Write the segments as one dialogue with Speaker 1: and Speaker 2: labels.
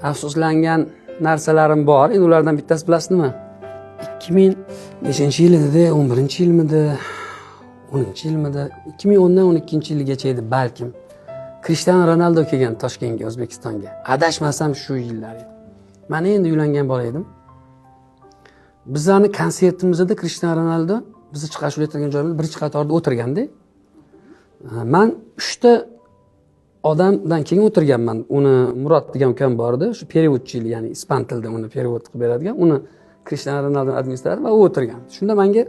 Speaker 1: Afsuslangan narsalarim bor. Endi ulardan bittasi, bilasiz nima? 2000 nechinchi yil edi, 11-yilmidi, 10-yilmidi, 2010dan 12-yilgacha edi balkim. Krishtianu Ronaldo kelgan Toshkentga, O'zbekistonga. Adashmasam, shu yillar edi. Man endi uylangan bola edim. Bizlarni konsertimizda Krishtianu Ronaldo bizni chiqarishib o'tirgan joyimizda birinchi qatorda o'tirganda, man uchta odamdan keyin o'tirganman. Uni Murod degan ukam bor edi, shu переводчик, ya'ni ispan tilida uni перевод qilib beradigan, uni Krishtianu Ronaldo administratori va u o'tirgan. Shunda manga,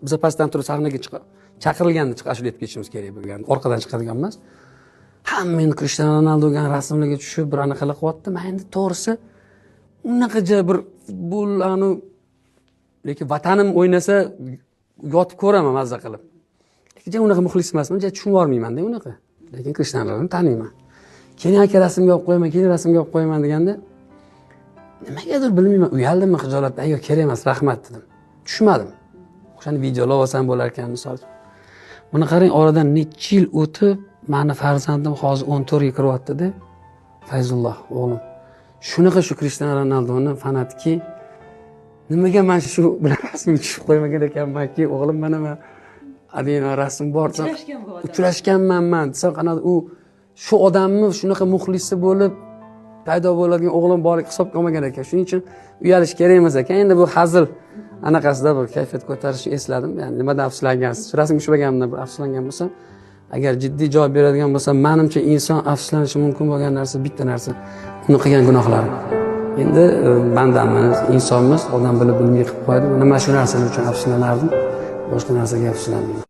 Speaker 1: biza pastdan turib sahnaga chiqib chaqirilganda chiqib ashula aytib ketishimiz kerak bo'lgan, orqadan chiqadigan emas. Hamma endi Krishtianu Ronaldoga rasmlarga tushib, bir anaqalar qilyapti. Man endi, to'g'risi, unaqa bir futbol anu, lekin vatanim o'ynasa, yotib ko'raman mazza qilib, lekin ja unaqa muxlis emasman, ja tushunib yubormaymanda unaqa. Lekin Krishtianu Ronaldoni taniyman. "Keling, aka, rasmga olib qo'yaman, keling, rasmga olib qo'yaman", deganda, nimagadir, bilmayman, uyaldimmi, xijolatdan, "Yo'q, kerak emas, rahmat", dedim. Tushmadim. O'shani videolab olsam bo'lar ekan, misol uchun. Buni qarang, oradan necha yil o'tib, mani farzandim hozir 14ga kiryaptida, Fayzulloh o'g'lim shunaqa shu Krishtianu Ronaldoni fanatiki. Nimaga man shu bilan rasmga tushib qo'ymagan ekanmanki, "O'g'lim, mana man adina rasm bor", desam.
Speaker 2: Uchrashgan bu odam.
Speaker 1: Uchrashganman man, desam, qanaqa u shu odamni shunaqa muxlisi bo'lib paydo bo'ladigan o'g'lim borligi hisobga olmagan ekan. Shuning uchun uyalish kerak emas ekan. Endi bu hazil anaqasida, bir kayfiyat ko'tarishni esladim. Ya'ni nimadan afsuslangansiz? Rasmga tushmaganimdan bir afsuslangan bo'lsam, agar jiddiy javob beradigan bo'lsam, manimcha, inson afsuslanishi mumkin bo'lgan narsa bitta narsa: uni qilgan gunohlari. Endi bandamiz, insonmiz, odam bilib bilmay qilib qo'yadi. Mana shu narsalar uchun afsuslanardim, boshqa narsaga afsuslanmayman.